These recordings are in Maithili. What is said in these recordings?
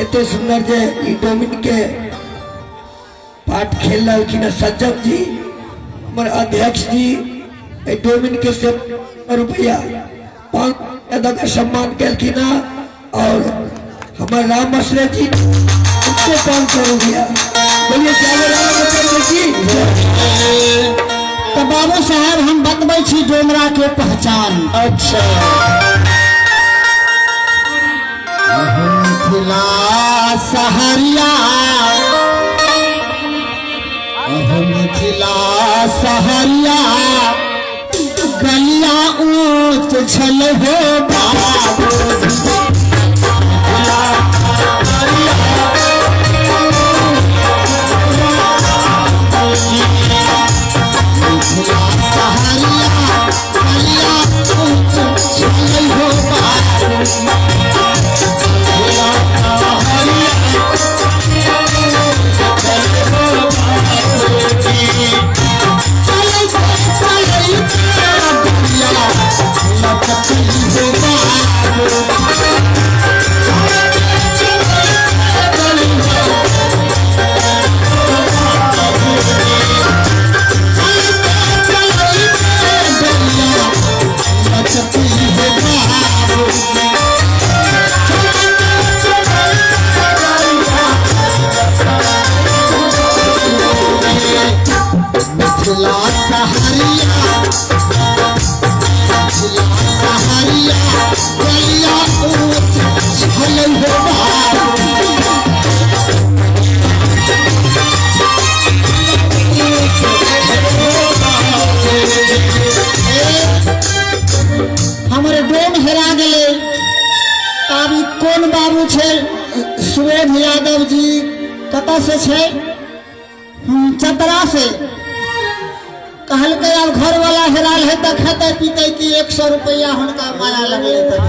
एते सुंदर जे ई डोमिन के पाठ खेल रहलखिन हँ सज्जन जी, हमर अध्यक्ष जी एहि डोमिन के से रुपया 5 दऽ के सम्मान केलखिन हँ। और हमर राम आश्रय जी उनको 500 रुपया। बोलिए रामचंद्र जी। तो बाबू साहब हम बतबै छी डोमरा के पहचान। अच्छा। मिथिला सहरिया, मिथिला सहरिया गलिया ऊंच छल हो बाबू। मिथिला सहरिया गलिया ऊंच छल हो बाबू। मिथिला सहरिया, मिथिला सहरिया गलिया ऊंच छल हो बाबू। हमर डोम हेरा गेलै। आब ई कोन बाबू छै? सुबोध यादव जी कतऽ से छै? चतरा से। कहलकै आब घरवाला हेराल है तऽ खेतै पीतै कि 100 रुपया हुनका माया लगलै तऽ।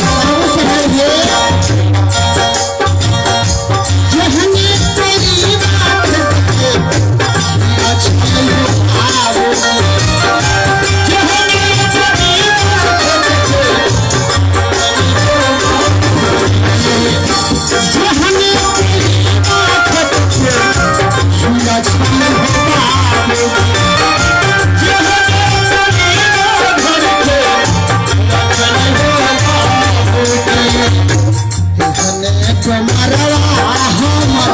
बाबू साहेब हे, जहने तेरी बात के छल हो बाबू। जहने तेरी बात के, जहने तेरी बात के छल हो बाबू। जहने तेरी बात के जहने कुमारवा हमर,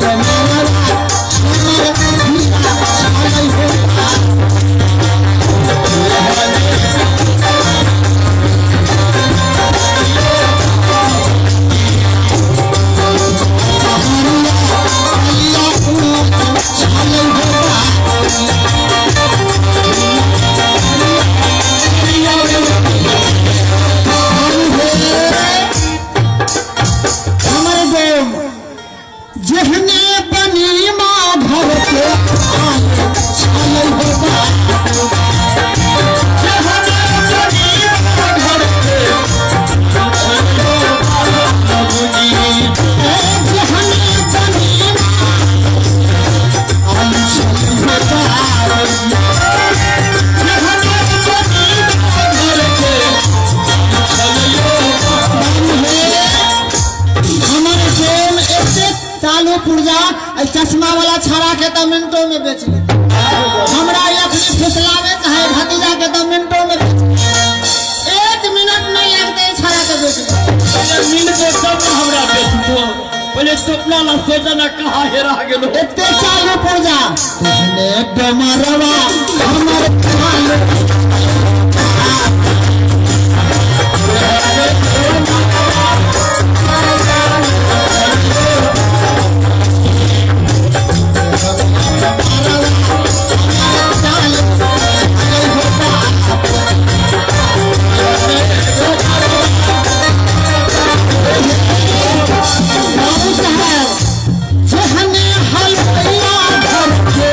जहने कुमारवा हमर हीरा छलै हो बाबू। सहरिया गलिया ऊंच छलै हो बाबू। हमर डोम जेहने बनी माधव के आल छलै हो बाबू। जेहने बनी माधव के जेहने बनी आल छलै हो बाबू। जेहने बनी माधव के हमर डोम एते चालू पुर्जा चश्मा वाला छाड़ा के तऽ मिनटों में बेच लेते। हमरा अखनी फुसलावे चाहे भतीजा के तऽ मिनटों में बेच लेते। 1 मिनट नहीं लगते छाड़ा के बेच लेते। मिलबो तब न हमरा बेचबो, पहिले सपना ला सोचा ना कहाँ हेरा गेलो। एते चालू पुर्जा तेहने डोमरवा हमर चालू। बाबू साहब जेहने हलैया घर के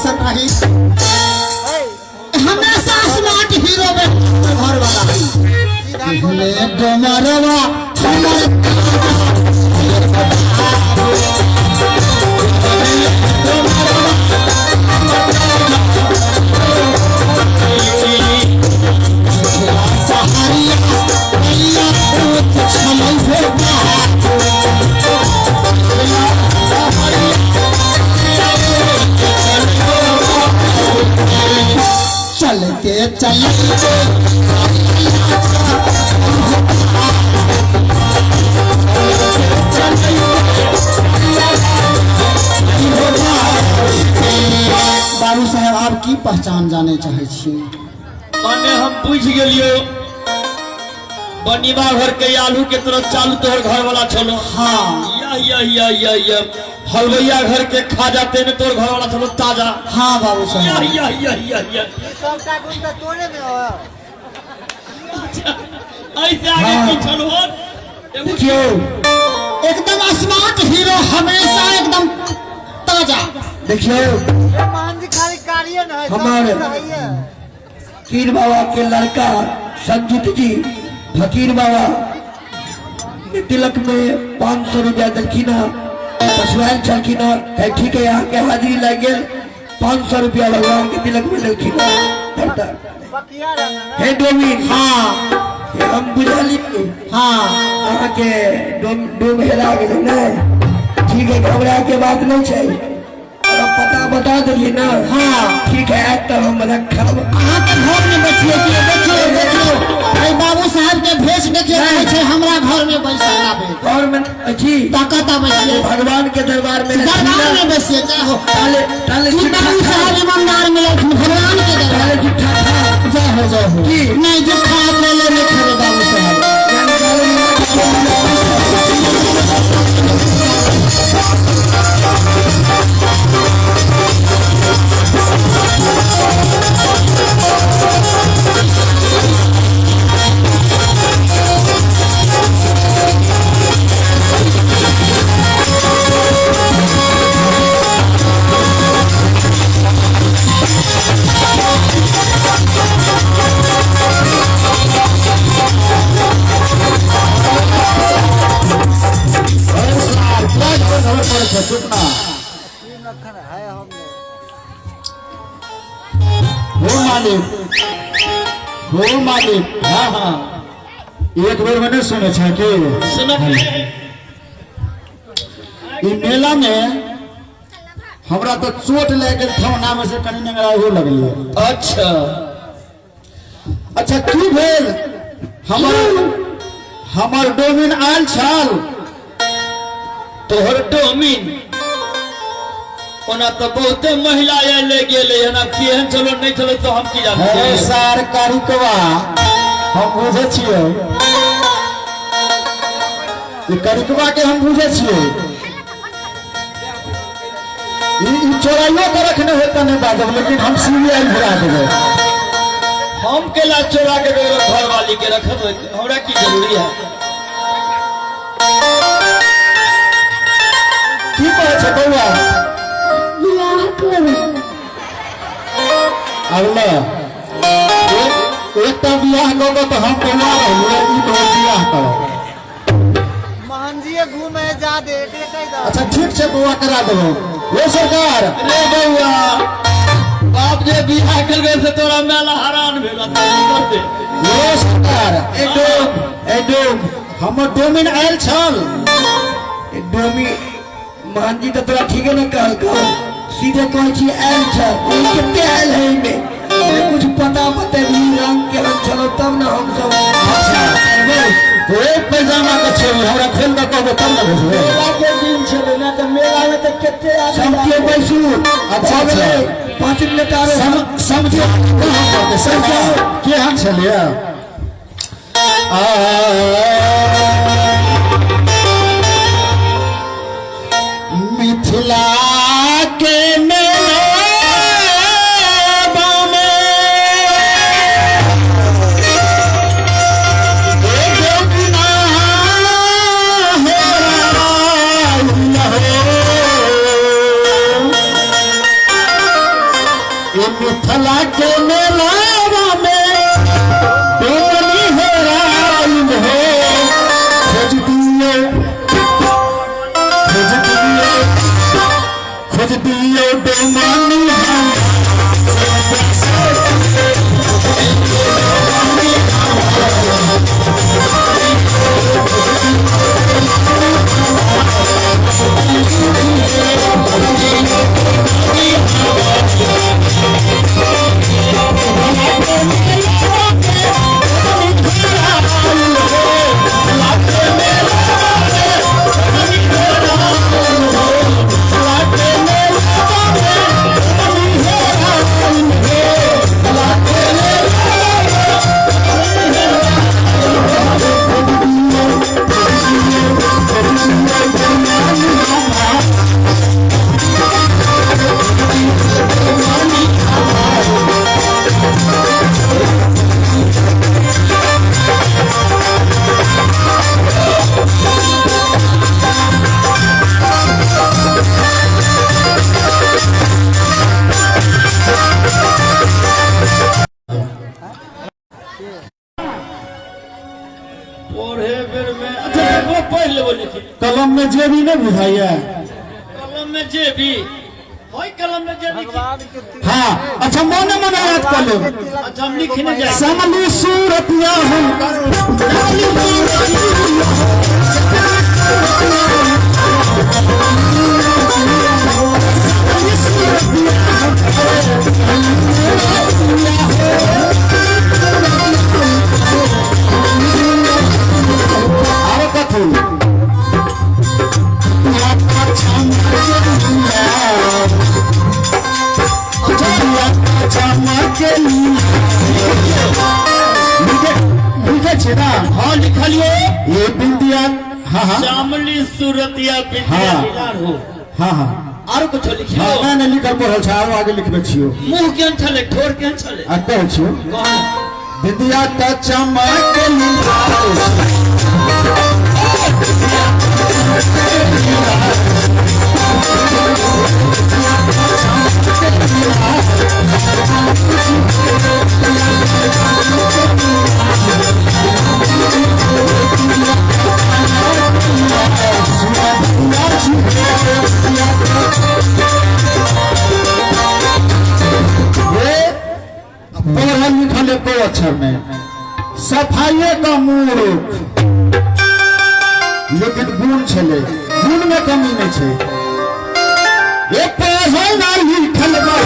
सटाही हमेशा स्मार्ट हीरो में घर वाला ले डोमरवा हमर सहारिया मैया पूत छलै हो चलते चलते बाबू साहब आप की पहचान जाने चाहे छी? माने हम बुझि गेलियो बनिबा घर के आलू के तरफ चालू तोहर घर वाला छलो। हाँ। या या या या या हलवैया घर के खाजा तेने तोहर घर वाला छलो ताजा। हाँ बाबू या साहब। या या या या सबटा गुण तऽ तोरे में हो। ऐसे आगे हाँ। की छलो देखियौ एकदम स्मार्ट हीरो हमेशा एकदम ताजा। देखियौ ये मोहन जी खाली कार्य न है, सब हमारे- कुछ है। फकीर बाबा के लड़का संजीत जी फकीर बाबा ने तिलक में 500 रुपया दलखिन पछुआल छलखिन कहे ठीक है यहाँ के हाजिरी लग गेल 500 रुपया भगवान के तिलक में दलखिन। बकिया रंग ना। हे डोमिन। हाँ। हे हम बुझलिए। हाँ। अहाँ के डोम डोम हेरा गेलै ने, ठीक है घबरा के बात नहीं छै, और पता बता देलिए ना। हाँ। ठीक है आयत तब हम रखब। अहाँ के घर में बैठिए कि देखियो देखियो अरे बाबू साहब के भेष देखियो कहै छै हमरा घर में बैसल आबे। घर में अछि ताकत आबै छियै भगवान के दरबार में दरबार में बैसिए चाहो ताले ताले ई झूठा बाबू खा। साहब ईमानदार मिललखिन भगवान के दरबार। ताले झूठा खा। जय हो जय हो। की? नहीं झूठा अकेले नहीं खेबे बाबू साहब। यानी ताले हो मालिक, हो मालिक। हाँ हाँ एक बेर में नहीं सुने छे कि ई मेला में हमरा तो चोट लागि गेल ठौना में से कनि नेंगरा हो लगलियै। अच्छा अच्छा की भेल? हमर हमर डोमिन आयल छल। तोहर डोमिन ओना तो बहुते महिला आयल गेलै हन, आब केहन छलो नहीं छलो तो हम की जानै अरे छियै। सार कारिकवा हम बुझै छियै, ई कारिकवा के हम बुझै छियै। ई चोराइयो के रखने होता नहीं बाजब, लेकिन हम सीबीआई घुरा देबै। हम केला चोरा के ककरो घरवाली के रखब, हमरा की जरूरी है? की कहै छै बौआ? बियाह करबै। अगला एकटा बियाह कऽ कऽ तऽ हम बौआ रहलियै, ई तोहर बियाह करब। मोहन जी घूमे जा दे एकरे कहि दऽ। अच्छा ठीक छै बौआ करा देबौ। ओ सरकार रे बौआ बाप जे बियाह केलकै से तोरा मेला हरान भेल। ओ सरकार ए डोम ए डोम हमर डोमिन आयल छल। ए डोमी मोहन जी तो तोरा ठीके न कहलकौ, सीधे कहै छी आयल छल। ओ कते आयल है एहिमे कुछ पता बतेबही रंग केहन छलो तब न हम सब। अच्छा तो एक पैजामा के छोड़ी हमरा खोल कऽ कहबो तब न बुझबै। मेला के दिन छलै ना तऽ मेला में तऽ कते आदमी सब के बैसू। अच्छा अच्छा 5 मिनट आरो समझो केहन छलै। आ मिथिला के मेला में गोविंदा हे राम हो। ये मिथिला के मेलावा में डोमनी हेराइल हो, खोज दियो खोज दियो खोज दियो डोमनी हम। पढ़े बेर में अच्छा देखो पढ़ लेबो लिखी। कलम में जेबी नहीं बुझाइए, कलम में जेबी होय, कलम में जेबी की? भगवान के तिलक। हाँ अच्छा मने मने याद कर ले। अच्छा हम लिखने जाए। समली सूरतिया हम आरो कथी लिखे छे ना? हाँ लिखलियो। ये बिंदिया हाँ हाँ श्यामली सूरतिया बिंदिया हाँ। लीलार हो। हाँ हाँ आरो कुछो लिखियो? हाँ नहीं नहीं लिखल पढ़ल छै, आरो आगे लिखबे छियो। मुंह केहन छलै, ठोर केहन छलै? आ कहै छियो। कह। बिंदिया त चमक लीला। ये पढ़ल लिखल एको अक्षर नहीं, सफाइए का मूर्ख, लेकिन गुण छलै, गुण में कमी नहीं छै। ये पढ़ल ना लिखल बा।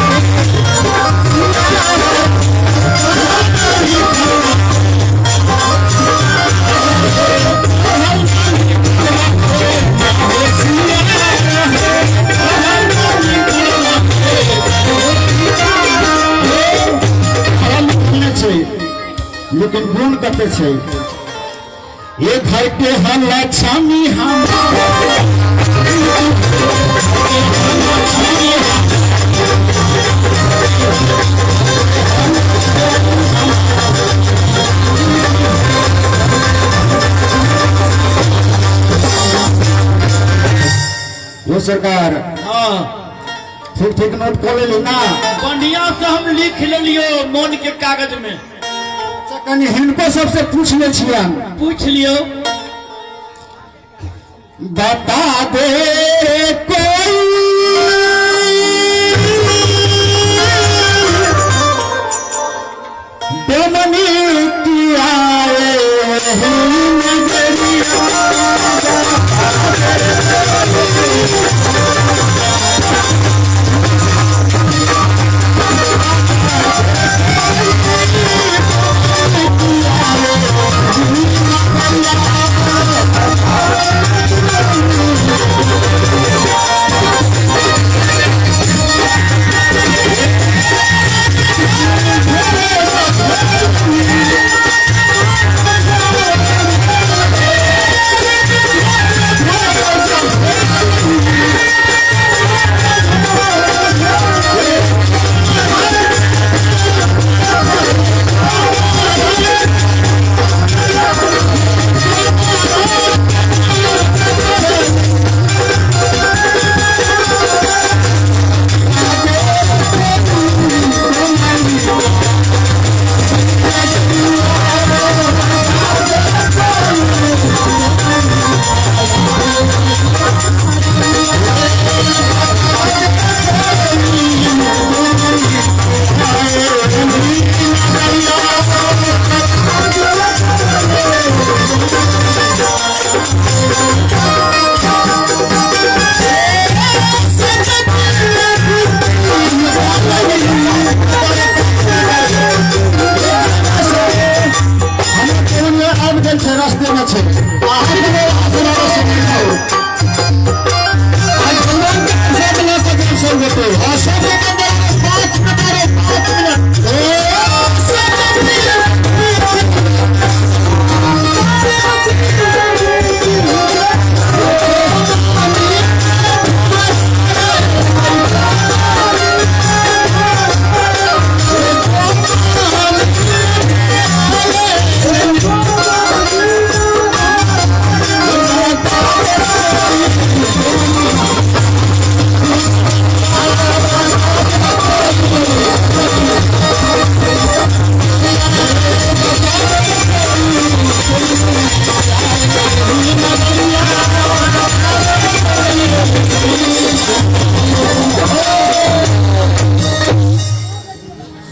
पढ़ल लिखल नहि छै, लेकिन गुण कते छै। ये घर के हम लक्ष्मी हम। वो सरकार हाँ ठीक ठीक नोट कऽ लेली ना? बढ़िया से हम लिख लेलियो मन के कागज में। अच्छा कनि हिनको सबसे पूछ ले छियनि। पूछ लियो। बता दे कोई डोमनी की आए नगरिया।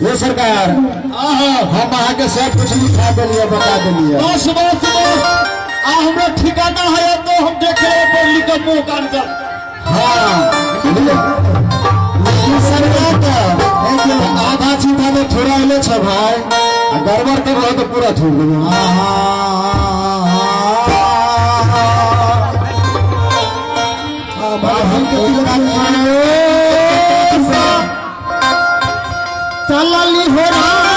ये सरकार हम अहाँ के सब कुछ लिखा देलिए बता देलिए। बस बस बस आ हमरा ठिकाना है तो हम देख रहे पर लिख मुंह कान कर। हाँ लेकिन सरकार तो आधा छीठा में थोड़ा अले छ भाई आ गड़बड़ कर रहो तो पूरा छोड़ देबो। चलली हो रामा चलली हो रामा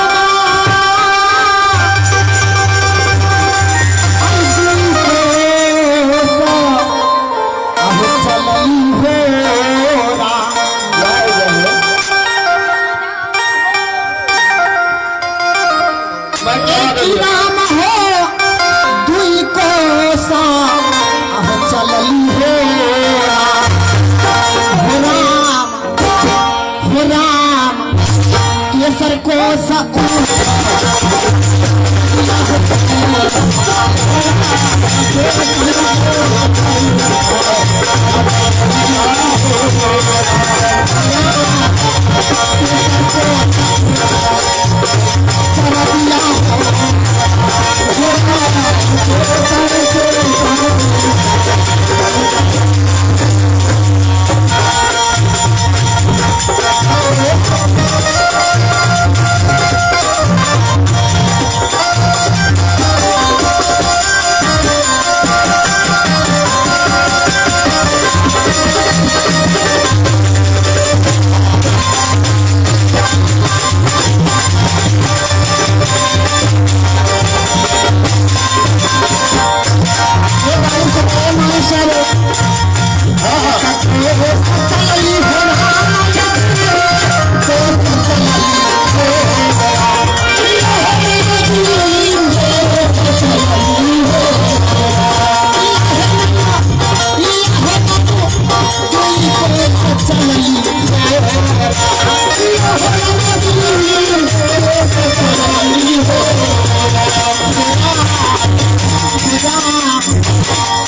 राम हो दुई कोसा चलली हो राम हो राम केसर कोसा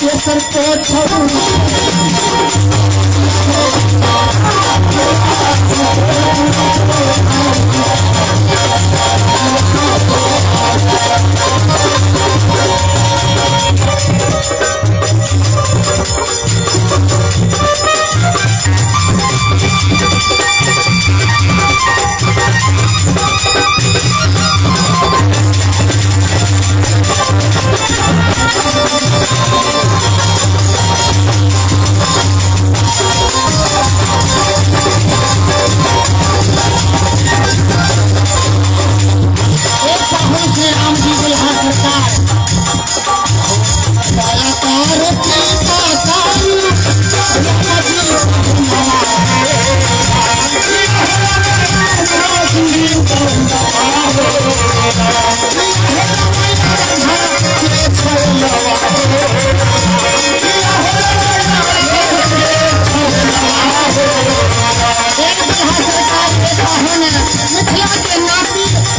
केसर को छोड़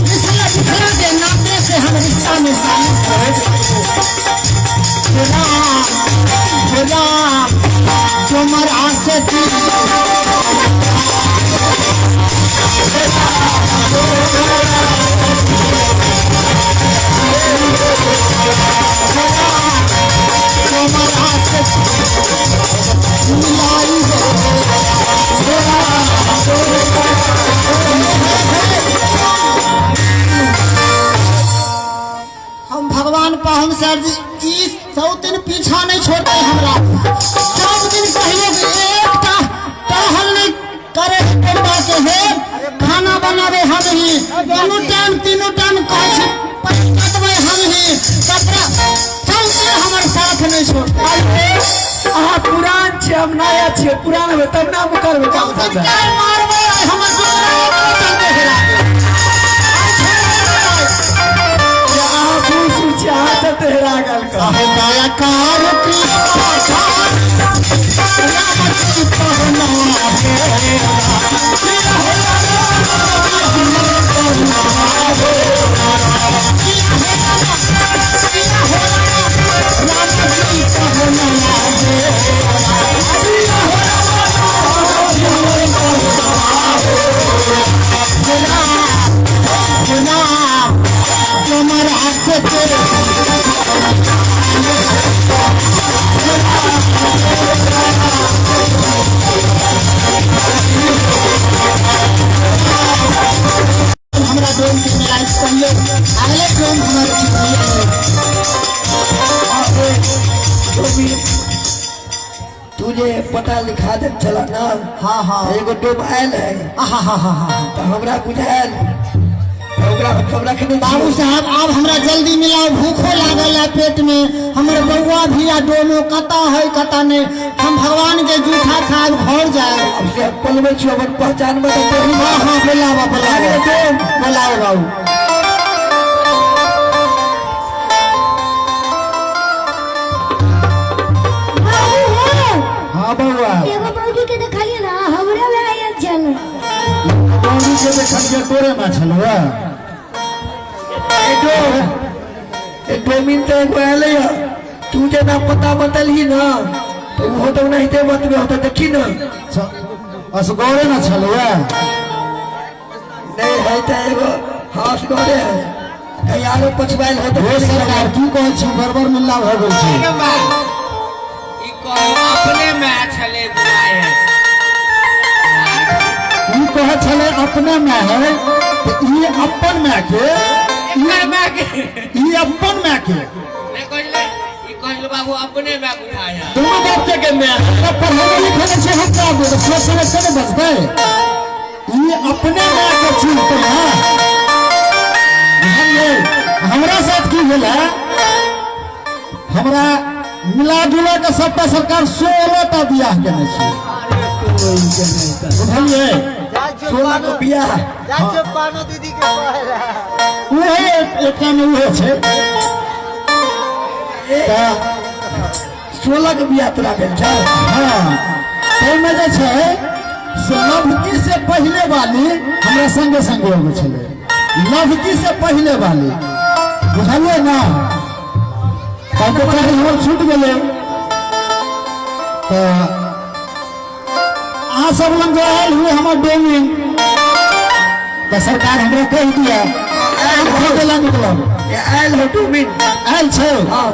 मिथिला के नाते से हम रिश्ता में शामिल राम तुमर आसे हम भगवान पाहुन सर जी ई 100 दिन पीछा नहीं छोड़ते हमरा। 4 दिन कहियो एकटा टहल नहीं करे करवा के है खाना बनावे हम ही तीनों टाइम कहै छी कटबै हम ही कपड़ा 100 दिन हमर साथ नहीं छोड़ते। अहाँ पुरान छी हम नया छी पुरान होबै तब ना हम करबै काम। मारबै हमर चलते हेरा राम। पता लिखा देल छला ना। हाँ हाँ। एगो डोम आयल है। आहा हा हा हा। तऽ हमरा बुझायल तऽ ओकरा हम सब रखने छियै। बाबू साहब आब हमरा जल्दी मिलाओ, भूखो लागल है पेट में, हमर बउआ भी आ डोमो कतऽ है कतऽ नहीं, हम भगवान के जूठा खाब घर जाए। अब से हम पलबै छी अपन पहचान में तऽ तोही। हाँ हाँ बोलाबा बोलाबा डोम बोलाओ बाबू। बाबू हो। हाँ बउआ। एगो बौगी के देखलिए ना, हमरे में आयल छल। बौगी के देखलिए तोरे में छलुआ। ए डोम, ए डोमिन तऽ एगो आयल है, तू जेना पता बतलही ना तऽ ओहो तऽ ओनाहिते बतबे होतै, देखी ना। असगरे न छलुआ। नहीं है तऽ एगो हाँ असगरे है, कहीं आरो पछुआयल है ओ सरकार की कहै छी, गड़बड़ मिल्ला भऽ गेल छै। ई कहू अपने माय छलै बुआइ है। ई कहै छलै अपने माय है, तऽ ई अपन माय के, एकर माय के, ई अपन माय के नहि कहले, ई कहले बाबू अपने माय बुझाइ है। दोनों बाप के माय है। पढ़े लिखे छै हम का बोल सोच समझ के ने बचतै। ई अपने माय के चुनतै। हां बुझलियै हमरा साथ की भेल है, हमरा मिला जुला के सबटा सरकार 16 टा बियाह केने छै। बुझलियै 16 गो बियाह। पानो दीदी के कहला उहे एकटा में उहे छै। तऽ 16 गो बियाह तोरा भेल छौ। हाँ ताहिमे जे छै से लभकी से पहिले वाली हमरा संगे संगे अबै छलै, लभकी से पहिले वाली, बुझलियै ना। तब तऽ चाहे हमर छूटि गेलै। तऽ अहाँ सब लग जे आयल हुए हमर डोमिन, तऽ सरकार हमरा कहि दिया हम खोजै लए निकलब। आयल हो डोमिन? आयल छै। हाँ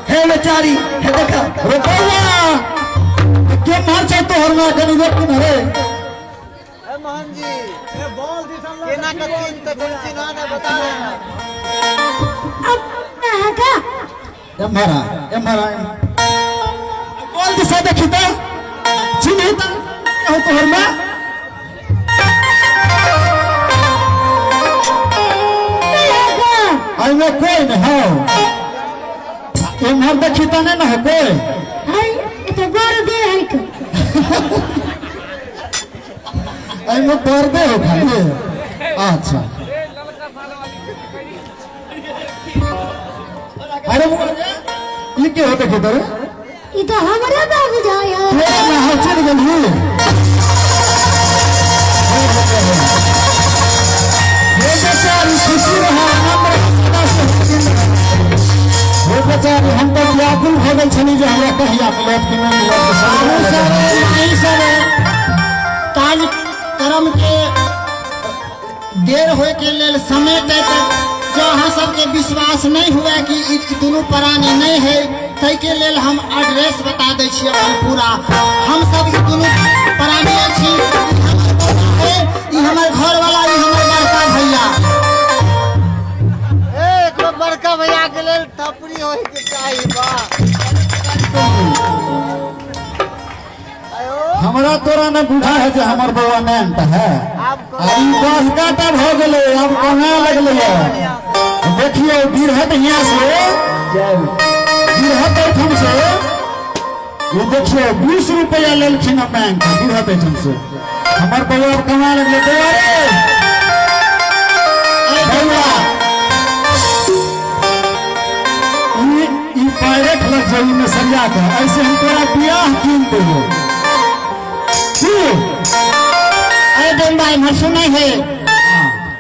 हे बेचारी, हे देखा रे बौआ के मार छै तोहर माँ, कनि रोक ने रे। ए मोहन जी ए बॉल दिसन केना के चिन्ह त चिन्ह ना बता रहे हैं। अब अहाँ का एम्हरा एम्हरा बॉल दिशा देखी त चिन्ह त हो तोहर माँ। एहिमे कोई नहीं हो, एम्हर देखी त नहीं ना हो कोई। है ई तो गोर दे है के। एहिमे पर्दे हो खाली। अच्छा अरे ई के हो देखी तोरे? ई तो हमरे बाबू जाय है। तोरे में हो चल गेलही। हे बेचारी खुशी रहा, आनंद रहा, सदा सुखी रहा। हे बेचारी हम तो व्याकुल भऽ गेल छली जे हमरा कहिया मिलत कि नहि मिलत। बाबू सब माई सब कार्यक्रम के देर होए के लेल समय तय तक जो अहाँ सबके विश्वास नहीं हुआ कि ई दुनू प्राणी नहीं है, ताहि के लेल हम एड्रेस बता दै छी अपन पूरा। हम सब ई दुनू प्राणी छी, ई हमर बौआ है, ई हमर घरवाला, ई हमर बड़का भैया। ए एकरो बड़का भैया के लेल थपड़ी होय के चाही। वाह हमरा तोरा न बुझा है जे हमर बौआ नैन है। ई बड़का टा भऽ गेलै, आब कहाँ लगलै है। देखियौ गिरहत हियाँ से, गिरहत एहिठाम से ये देखियौ 20 रुपया लेलखिन बैंक गिरहत एहिठाम से। हमर बौआ आब कमा लगलै। बौआ रे बौआ ई पैरेट लग जाई में सरिया के, ऐसे हम तोरा बियाह कीन देबो। अरे डोमबा इम्हर सुनै है,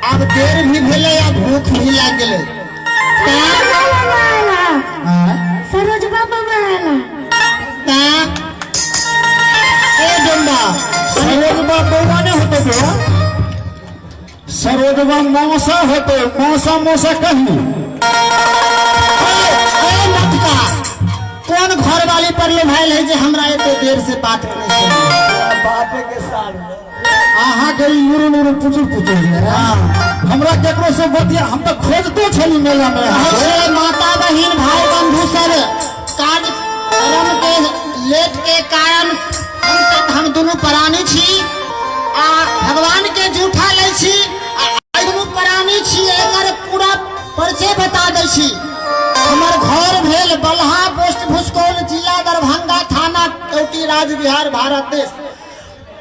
आब देर भी भेलै आ भूख भी लागि गेलै। सरोजबा मामा आयल। ए डोमबा सरोजबा बौआ नहि होतै बौआ, सरोजबा मौसा होतै, मौसा मौसा कही। ए मटका कोन घरवाली पर लोभायल है जे हमरा एते देर से बात करै छै? बापे के साल अहाँ के नुरू नुरू पुचुर पुचुर हमरा केकरो से बतिया, हम तो खोजतो छली मेला में। माता बहिन भाई बंधु सब कार्यक्रम के लेट के कारण हम दुनू प्राणी छी आ भगवान के जूठा लै छी आ एहि दुनू प्राणी छी, एकर पूरा परिचय बता दै छी। हमर घर भेल बलहा, पोस्ट भुसकौल, जिला दरभंगा, थाना केवटी, राज बिहार, भारत देश।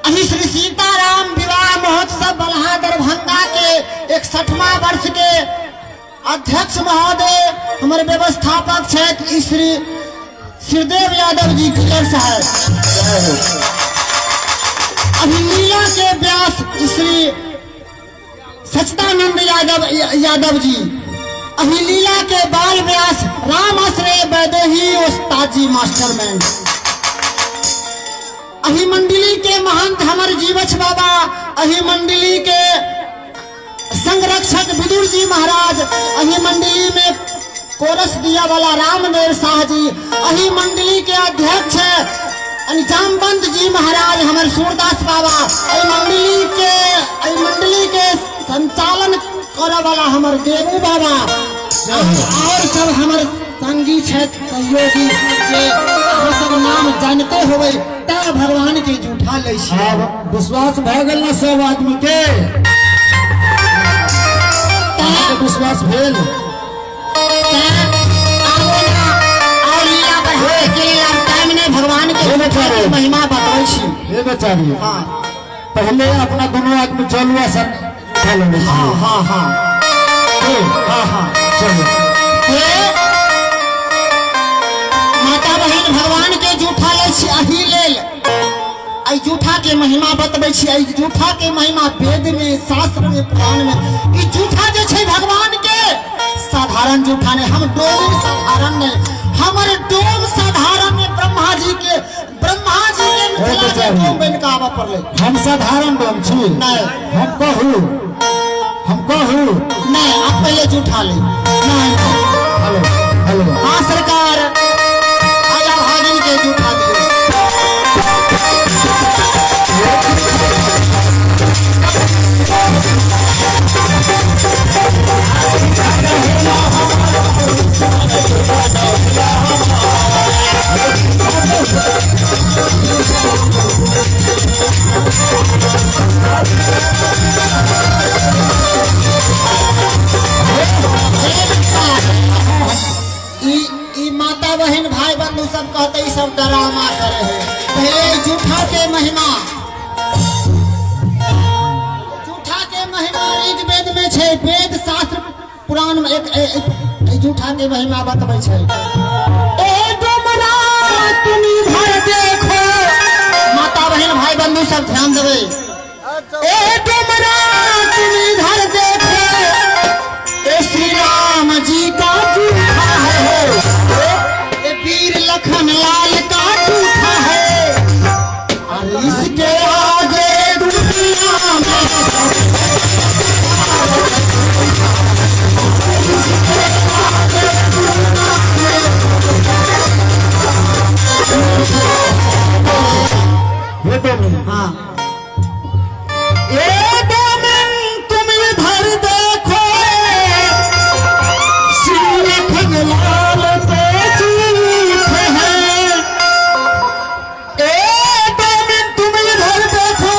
अही श्री सीताराम विवाह महोत्सव बलहा दरभंगा के 61वां वर्ष के अध्यक्ष महोदय, हमर व्यवस्थापक छथि श्री श्रीदेव यादव जी किलर साहब। अभी लीला के व्यास श्री सच्चिदानंद यादव यादव जी, अभी लीला के बाल व्यास राम आश्रय वैदेही उस्ताद जी मास्टरमैन, अही मंडली के महंत हमर जीवछ बाबा, अही मंडली के संरक्षक विदुर जी महाराज, अही मंडली में कोरस दिया वाला रामदेव शाह जी, अही मंडली के अध्यक्ष जामवंत जी महाराज हमर सूरदास बाबा, अही मंडली के संचालन करे वाला हमर देवू बाबा, और सब हमर संगी छथि सहयोगी जे अहाँ सब नाम जानते होबै, ता भगवान के जूठा लै छी। आब विश्वास भऽ गेल ने सब आदमी के? अहाँके विश्वास भेल? और लीला बढ़ावे के लेल आब टाइम नहीं, भगवान के जूठा के महिमा बतबै छी। हे बेचारी, हाँ पहले अपना दोनों आदमी चलू आ सर खा लेने छी। हाँ हाँ हाँ हाँ हाँ चलू। माता बहिन भगवान के जूठा लै छी अही लेल, एहि जूठा के महिमा बतबै छी। एहि जूठा के महिमा वेद में, शास्त्र में, पुराण में, ई जूठा जे छै भगवान के साधारण जूठा नहीं, हम डोम साधारण नहीं, हमर डोम साधारण में ब्रह्मा जी के मिथिला के डोम बन के आबऽ पड़लै। हम साधारण डोम छी? नहीं। हम कहू, हम कहू नहीं, आप पहले जूठा ले। नहीं। Hello hello. हाँ सरकार, आया भागिन के जूठा दियो। ई माता बहन भाई बंधु सब कहते ई सब डरामा करे है। पहले जूठा के महिमा, जूठा के महिमा ऋग्वेद में छै, वेद शास्त्र पुराण में एक जूठा के महिमा बतबै छै। ए डोमरा तुम इधर देखो, माता बहन भाई बंधु सब ध्यान देबै। ए डोमरा तुम इधर देखो, ए श्री राम जी का जूठा है, ए वीर लखन लाल का जूठा है, और इसके आगे दुनिया में हाँ। ए डोमिन तुम इधर देखो, श्री लखन लाल के जूठे हैं। ए डोमिन तुम इधर देखो,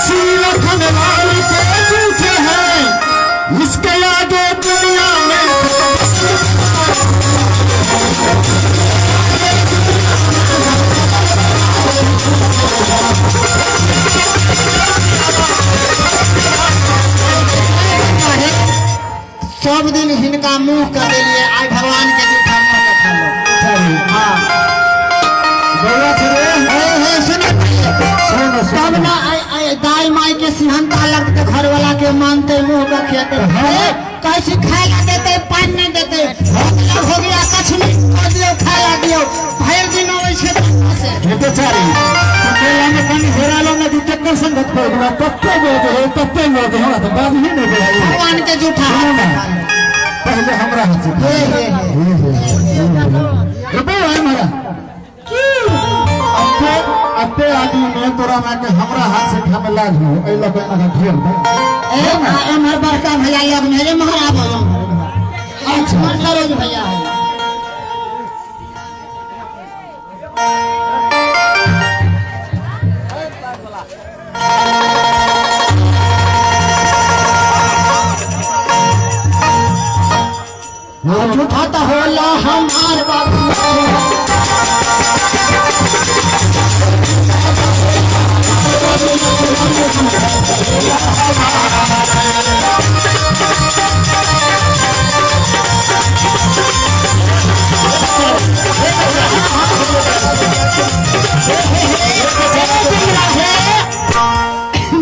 श्री लखन लाल के जूठे हैं, इसके आगे दुनिया में सब दिन हिनका मुंह कर देलिए, आइ भगवान के जूठा मुंह के खा लो। हाँ सुनो तब ना दाई माई के सिहनता लगते, घर वाला के मानते, मुंह का खेते, कैसे खाए ला देते, पानी नहीं देते, हो गया कछ नहीं कर दियो, खाए ला दियो, भर दिन अबै छै से। बेचारी मेला में कनी हेरालो ना दू टक्कर संगत पर गेलो, तत्ते बोल हो तत्ते बोल हमरा तो बात ही नहीं भेल। भगवान के जूठा हाथ पहले हमरा हाथ से हे हे हे हे बे हमरा की अते अते आदमी में तोरा मां के हमरा हाथ से खामे लाज हो, एइ लके ना ढेर दे। ए हमर बड़का भैया लग मेरे महाराज हो, अच्छा हमर सरोज भैया है। झूठा तो होला हमार बाबू।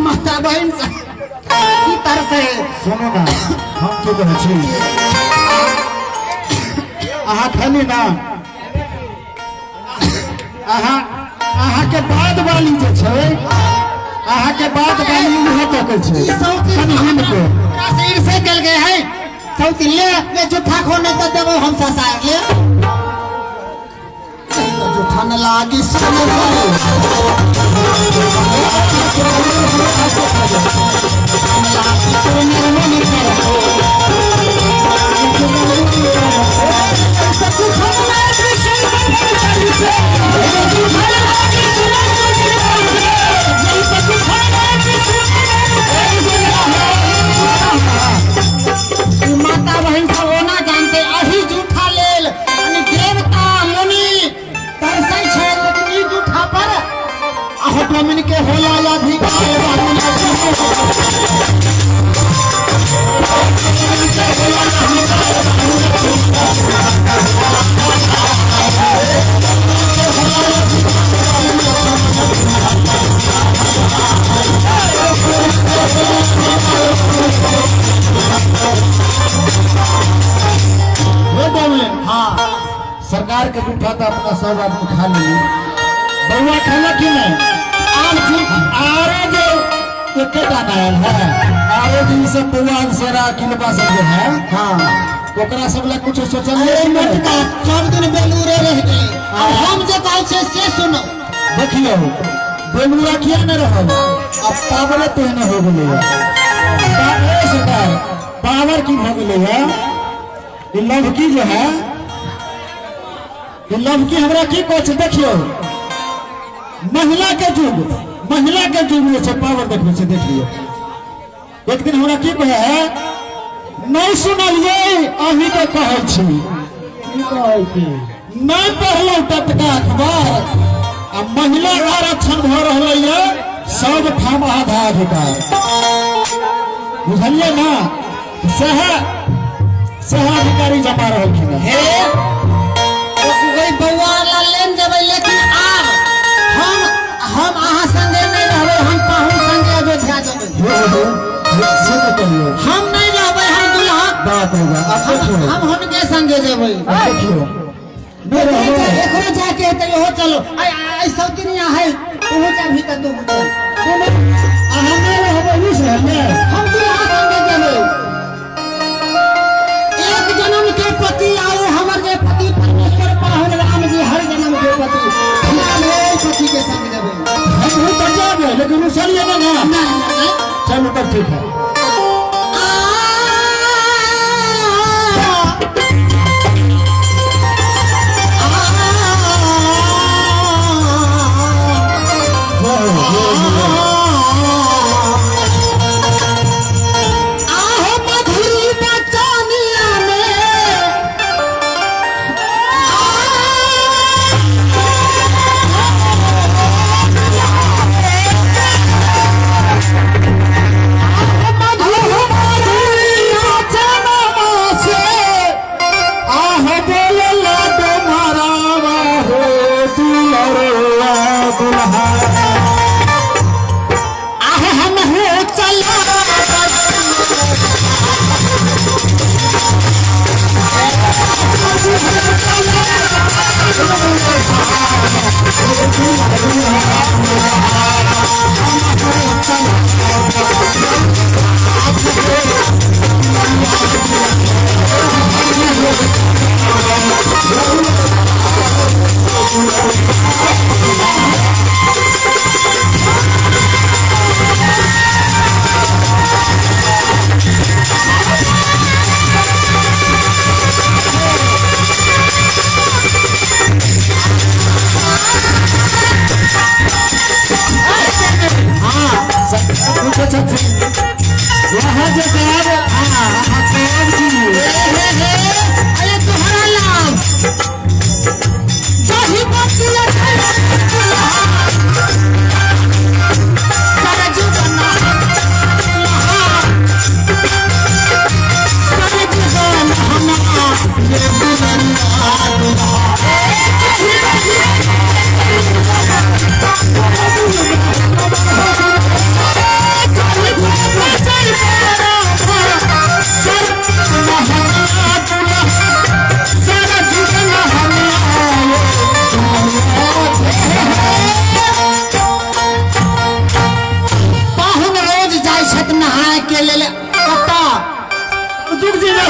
माता बहन की तरफ है। सुनो ना हम की कहै छी अहाँ खाली ना अहाँ अहाँ के बाद वाली जे छै अहाँ के बाद वाली उहे तकै छै कनि हिनको हमरा से ईर्ष्या कयल गए है। सौती ले ले जूठा खो नहीं तो देबो हम ससार ले जूठा न लागी सुन माता बहन सब ओना जानते अही जूठा लेल यानी देवता मुनि तरसै छै लेकिन ई जूठा पर अहो डोमिन के होला अधिकार बाबू। हाँ सरकार के जूठा तो अपना सब आदमी खा ली। बउआ खेला कि नहीं? आम झूठ आरो जो एक दाना आयल है आरो जो सब बउआ सेरा किलबा सब जो है हाँ ओकरा सब ला कुछ सोचल अरे मोटका सब दिन बेलूरे रह गेलै। अब हम जे कहै छियै से सुनो। देखियो बेलूरा किया न रहल अब पावरे तेहने हो गेलै। सरकार पावर की भऽ गेलै है ई लवकी जो है ई लवकी हमरा की कहै छै देखियो महिला के युग जे छै पावर देखबै छै। देख लियौ एक दिन हमरा की कहै है नहीं सुनलियै अहीं के कहै छी नहीं पढ़लहुँ टटका अखबार आ महिला आरक्षण भऽ रहलै ये सब ठाम आधा अधिकार बुझलियै ना। सएह सएह अधिकारी जमा रहलखिन हे ओहि बउआ ला लेन जेबै लेकिन आब हम अहाँ संगे नहीं रहबै हम पाहुन संगे अयोध्या जेबै। से तो कहियो हम नहीं रहबै हम दुल्हा बाप रे बाप। अब देखियो हम हुनके संगे जेबै। देखियो नहीं रहबै एकरो जाके हेतै ओहो चलो आई सौतिनिया है ओहो जा भीतर तू चल अहाँ नहीं रहबै बुझलियै हम दुल्हा संगे जेबै। एक जन्म के पति आओ हमर जे पति परमेश्वर पाहुन राम जी हर जन्म के पति हम पति के संग जेबै। हम तो जाबे लेकिन रुसलिए ना ना चलो तब ठीक है। वहाँ जो सतयुग जी में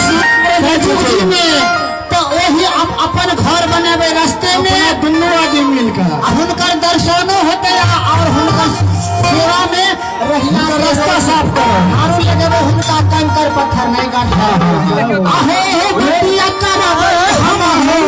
सतयुग जी में तो ओही अपन घर बनेबै रास्ते में अपना दुनू आदमी मिलकर आ हुनकर दर्शनो होते और हुनकर सेवा में रहिया हुनकर रास्ता साफ करब। झाड़ू लगेबै हुनका कंकर पत्थर नहीं गांठा आहे हे बिटिया करबै हम हो।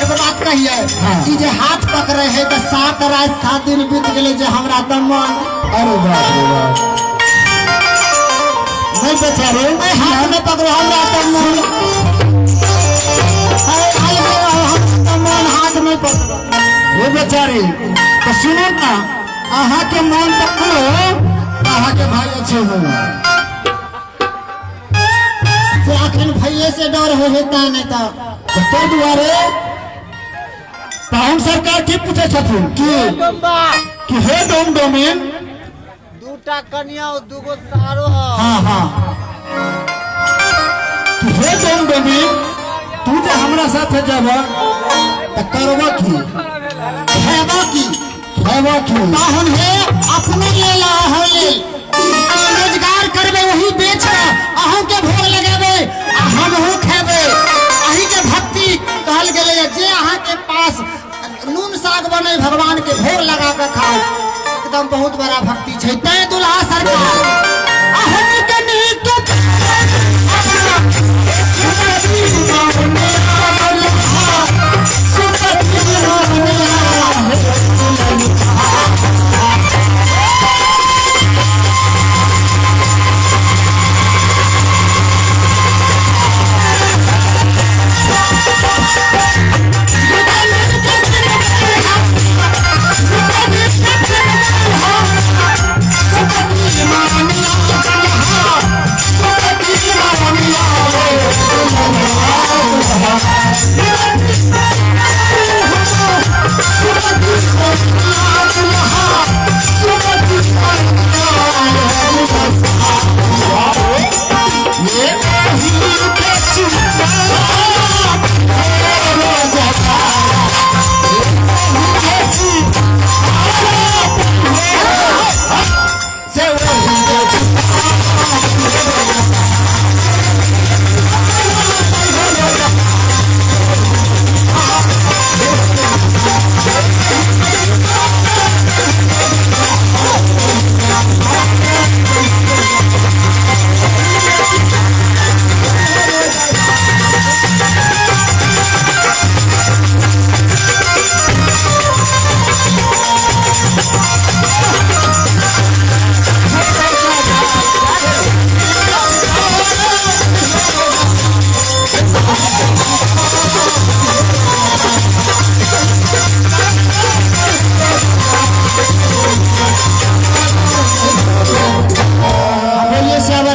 एगो बात कहिए ई जे हाथ पकड़े है तो 7 रात 7 दिन बीत गेले जे हमरा दमन। अरे बाप रे बाप, नहीं बेचारे हाथ में पकड़ो हमरा दमन, दमन हाथ में पकड़ो। वो बेचारी तो सुनो ना, अहाँ के मन पकड़ो, अहाँ के भाई अच्छे हो से अखन भैये से डर हो हेता नहीं तो ताहि दुआरे हम सरकार की पूछे छथिन कि हे डोम डोमिन दूटा कनिया और दूगो सारो ह। हाँ हाँ, कि हे डोम डोमिन तू जे हमरा साथे जब त करब की खेबो की खेबो की पाहुन हे अपने लेल अहूँ लेल रोजगार करबे वही बेच अहूँ के भोग लगेबे आ हमहूँ खेबे। अही के भक्ति कहल गेलै जे अहाँ के पास नून साग बने भगवान के भोग लगा के खाओ, एकदम बहुत बड़ा भक्ति छै। तैं दुल्हा सरकार अहूँ के नीक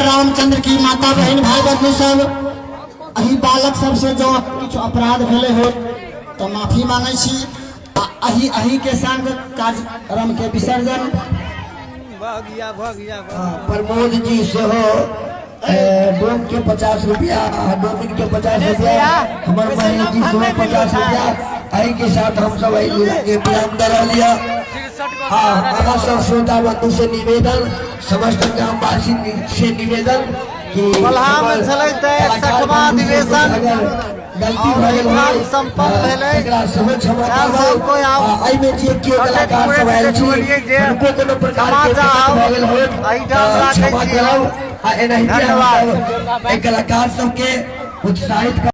रामचंद्र की माता बहन भाई बंधु सब अही बालक सबसे जो किछु अपराध भेले हो तो माफी मांगे छी। अही अही के संग कार्यक्रम के विसर्जन प्रमोद जी सेहो डोम के 50 रुपया, डोमिन के 50 रुपया, हमार महेश जी सेहो 50 रुपया। एही के साथ हम सब एही लीला के विराम दे रहल यऽ। हाँ, अहाँ सब श्रोता बंधु से निवेदन, समस्त ग्रामवासी से निवेदन कि अधिवेशन गलती भऽ गेल संपन्न भेलै, एकरा सेहो क्षमा सब कोइ आउ। एहिमे जे केओ कलाकार सब आयल छी हुनको कोनो प्रकार के दिक्कत भऽ गेल होत एहिठाम क्षमा राखै छी। करब। आ एनाहिते धन्यवाद। एहि कलाकार सबके उत्साहित